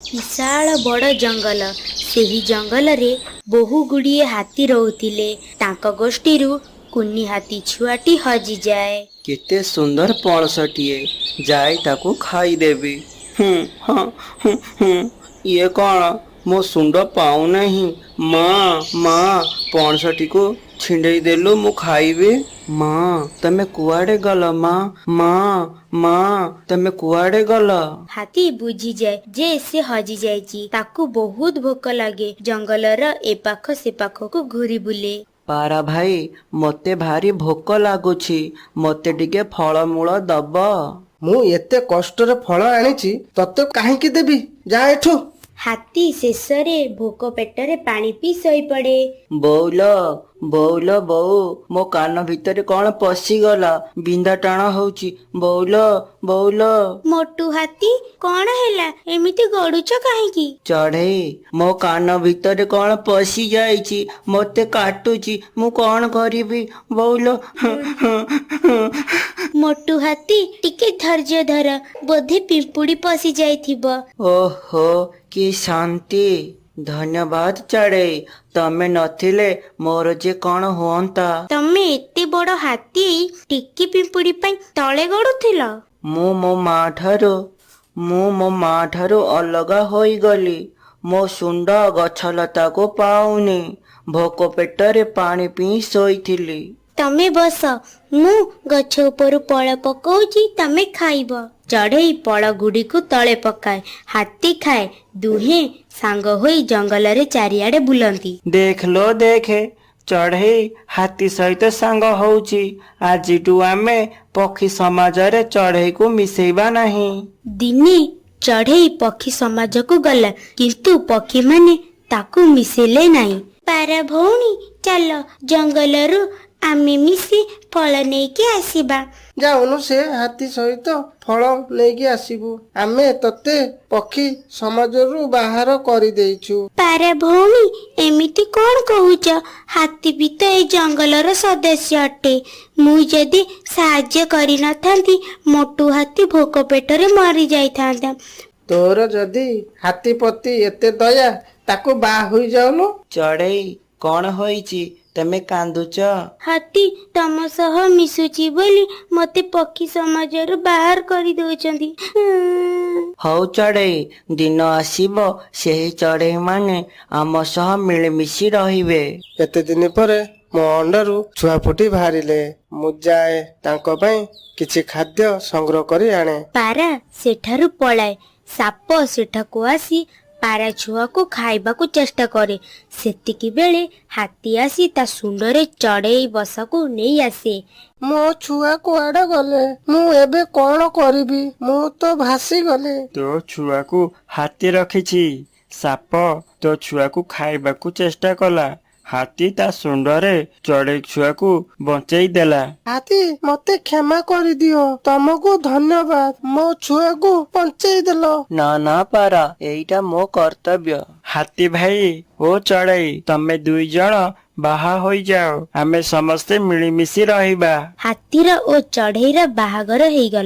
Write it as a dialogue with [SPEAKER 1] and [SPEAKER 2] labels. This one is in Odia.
[SPEAKER 1] ବିଶାଳ ବଡ଼ ଜଙ୍ଗଲ। ସେହି ଜଙ୍ଗଲରେ ବହୁ ଗୁଡ଼ିଏ ହାତୀ ରହୁଥିଲେ। ତାଙ୍କ ଗୋଷ୍ଠୀରୁ କୁନି ହାତୀ ଛୁଆଟି ହଜିଯାଏ।
[SPEAKER 2] କେତେ ସୁନ୍ଦର ପଣସଟିଏ, ଯାଇ ତାକୁ ଖାଇଦେବି। ହୁଁ ହଁ ହୁଁ ହୁଁ, ଇଏ କ'ଣ? ମୋ ଶୁଣ୍ଡ ପାଉନାହିଁ। ମା, ମା, ପଣସଟିକୁ ଛିଣ୍ଡେଇ ଦେଲୁ, ମୁଁ ଖାଇବି। ମା, ତମେ କୁଆଡ଼େ ଗଲ? ମା, ମା, ମା, ତମେ କୁଆଡ଼େ ଗଲ?
[SPEAKER 1] ହାତୀ ବୁଝିଯାଏ ଯେ ସେ ହଜିଯାଇଛି। ତାକୁ ବହୁତ ଭୋକ ଲାଗେ। ଜଙ୍ଗଲର ଏପାଖ ସେପାଖକୁ ଘୂରି ବୁଲେ।
[SPEAKER 2] ପାରା ଭାଇ, ମୋତେ ଭାରି ଭୋକ ଲାଗୁଛି, ମୋତେ ଟିକେ ଫଳମୂଳ ଦବ?
[SPEAKER 3] ମୁଁ ଏତେ କଷ୍ଟରେ ଫଳ ଆଣିଛି, ତତେ କାହିଁକି ଦେବି? ଯା ଏଠୁ।
[SPEAKER 1] ହାତୀ ଶେଷରେ ଭୋକ ପେଟରେ ପାଣି ପିଇ ଶୋଇପଡେ।
[SPEAKER 2] ବୋଉଲ, ବୋଉଲ, ବୋଉ, ମୋ କାନ ଭିତରେ କ'ଣ ପଶିଗଲା, ବିନ୍ଧା ଟାଣ ହଉଛି। ବୋଉଲ, ବୋଉଲ।
[SPEAKER 1] ମୋଟୁ ହାତୀ, କଣ ହେଲା? ଏମିତି ଗଡୁଛ କାହିଁକି?
[SPEAKER 2] ଚଢେଇ, ମୋ କାନ ଭିତରେ କ'ଣ ପଶି ଯାଇଛି, ମୋତେ କାଟୁଛି, ମୁଁ କ'ଣ କରିବି ବୋଉଲ?
[SPEAKER 1] ମୋଟୁ ହାତୀ, ଟିକେ ଧୈର୍ଯ୍ୟ ଧର, ବୋଧେ ପିମ୍ପୁଡି ପଶି ଯାଇଥିବ।
[SPEAKER 2] ଓହୋ, କି ଶାନ୍ତି! ଧନ୍ୟବାଦ ଚଢେଇ, ତମେ ନଥିଲେ ମୋର ଯେ କ'ଣ ହୁଅନ୍ତା।
[SPEAKER 1] ତମେ ଏତେ ବଡ ହାତୀ, ଟିକି ପିମ୍ପୁଡି ପାଇଁ ତଳେ ଗଡୁଥିଲ?
[SPEAKER 2] ମୁଁ ମୋ ମା ଠାରୁ ମୁଁ ମୋ ମା ଠାରୁ ଅଲଗା ହୋଇଗଲି। ମୋ ଶୁଣ୍ଡ ଗଛଲତାକୁ ପାଉନି। ଭୋକ ପେଟରେ ପାଣି ପିଇ ଶୋଇଥିଲି।
[SPEAKER 1] ତମେ ବସ, ମୁଁ ଗଛ ଉପରୁ ପଳ ପକଉଛି, ତମେ ଖାଇବ। ଚଢେଇ ପଳ ଗୁଡିକୁ ତଳେ ପକାଏ, ହାତୀ ଖାଏ। ଦୁହେଁ ସାଙ୍ଗ ହୋଇ ଜଙ୍ଗଲରେ ଚାରିଆଡେ ବୁଲନ୍ତି।
[SPEAKER 2] ଦେଖ ଲୋ ଦେଖେ, ଚଢ଼େଇ ହାତୀ ସହିତ ସାଙ୍ଗ ହଉଛି। ଆଜିଠୁ ଆମେ ପକ୍ଷୀ ସମାଜରେ ଚଢ଼େଇକୁ ମିଶେଇବା ନାହିଁ।
[SPEAKER 1] ଦିନେ ଚଢେଇ ପକ୍ଷୀ ସମାଜକୁ ଗଲା, କିନ୍ତୁ ପକ୍ଷୀମାନେ ତାକୁ ମିଶେଇଲେ ନାହିଁ। ପାରା ଭଉଣୀ, ଚାଲ ଜଙ୍ଗଲରୁ ଆମେ ମିଶି ଫଳ ନେଇକି ଆସିବା।
[SPEAKER 3] ଯାଉନୁ ସେ ହାତୀ ସହିତ ଫଳ ନେଇକି ଆସିବୁ। ଆମେ ତତେ ପକ୍ଷୀ ସମାଜରୁ ବାହାର କରିଦେଇଛୁ।
[SPEAKER 1] ପାରା ଭଉଣୀ, ଏମିତି କଣ କହୁଛ? ହାତୀ ବି ତ ଏ ଜଙ୍ଗଲର ସଦସ୍ୟ ଅଟେ। ମୁଁ ଯଦି ସାହାଯ୍ୟ କରିନଥାନ୍ତି, ମୋଟୁ ହାତୀ ଭୋକ ପେଟରେ ମରି ଯାଇଥାନ୍ତା।
[SPEAKER 3] ତୋର ଯଦି ହାତୀ ପ୍ରତି ଏତେ ଦୟା, ତାକୁ ବାହା ହୋଇଯାଉନୁ।
[SPEAKER 2] ଚଢ଼େଇ, କଣ ହୋଇଛି? ତମେ କାନ୍ଦୁଛ?
[SPEAKER 1] ହାତୀ ତମ ସହ ମିଶୁଛି ବୋଲି ମତେ ପକ୍ଷୀ ସମାଜରୁ ବାହାର କରିଦଉଛନ୍ତି।
[SPEAKER 2] ହଉ ଚଢ଼େଇ, ଦିନ ଆସିବ ସେହି ଚଢ଼େଇ ମାନେ ଆମ ସହ ମିଳିମିଶି ରହିବେ।
[SPEAKER 3] ଏତେ ଦିନ ପରେ ମୋ ଅଣ୍ଡାରୁ ଛୁଆ ଫୁଟି ବାହାରିଲେ। ମୁଁ ଯାଏ ତାଙ୍କ ପାଇଁ କିଛି ଖାଦ୍ୟ ସଂଗ୍ରହ କରି ଆଣେ।
[SPEAKER 1] ପାରା ସେଠାରୁ ପଳାଏ। ସାପ ସେଠାକୁ ଆସି ପାରା ଛୁଆକୁ ଖାଇବାକୁ ଚେଷ୍ଟା କରେ। ସେତିକି ବେଳେ ହାତୀ ଆସି ତା ଶୁଣ୍ଡରେ ଚଢ଼େଇ ବସାକୁ ନେଇ ଆସେ।
[SPEAKER 3] ମୋ ଛୁଆ କୁଆଡେ ଗଲେ? ମୁଁ ଏବେ କଣ କରିବି? ମୁଁ ତ ଭାସିଗଲି।
[SPEAKER 2] ତୋ ଛୁଆକୁ ହାତୀ ରଖିଛି। ସାପ ତୋ ଛୁଆକୁ ଖାଇବାକୁ ଚେଷ୍ଟା କଲା, ହାତୀ ତା ଶୁଣ୍ଡରେ ଚଢ଼େଇ ଛୁଆକୁ ବଞ୍ଚେଇ ଦେଲା।
[SPEAKER 3] ହାତୀ, ମତେ କ୍ଷମା କରିଦିଅ। ତମକୁ ଧନ୍ୟବାଦ, ମୋ ଛୁଆକୁ ବଞ୍ଚେଇ ଦେଲ।
[SPEAKER 2] ନା ନା ପାରା, ଏଇଟା ମୋ କର୍ତ୍ତବ୍ୟ। ହାତୀ ଭାଇ ଓ ଚଢ଼େଇ, ତମେ 2 ଜଣ ବାହା ହୋଇଯାଅ, ଆମେ ସମସ୍ତେ ମିଳିମିଶି ରହିବା।
[SPEAKER 1] ହାତୀର ଓ ଚଢ଼େଇର ବାହାଘର ହେଇଗଲା।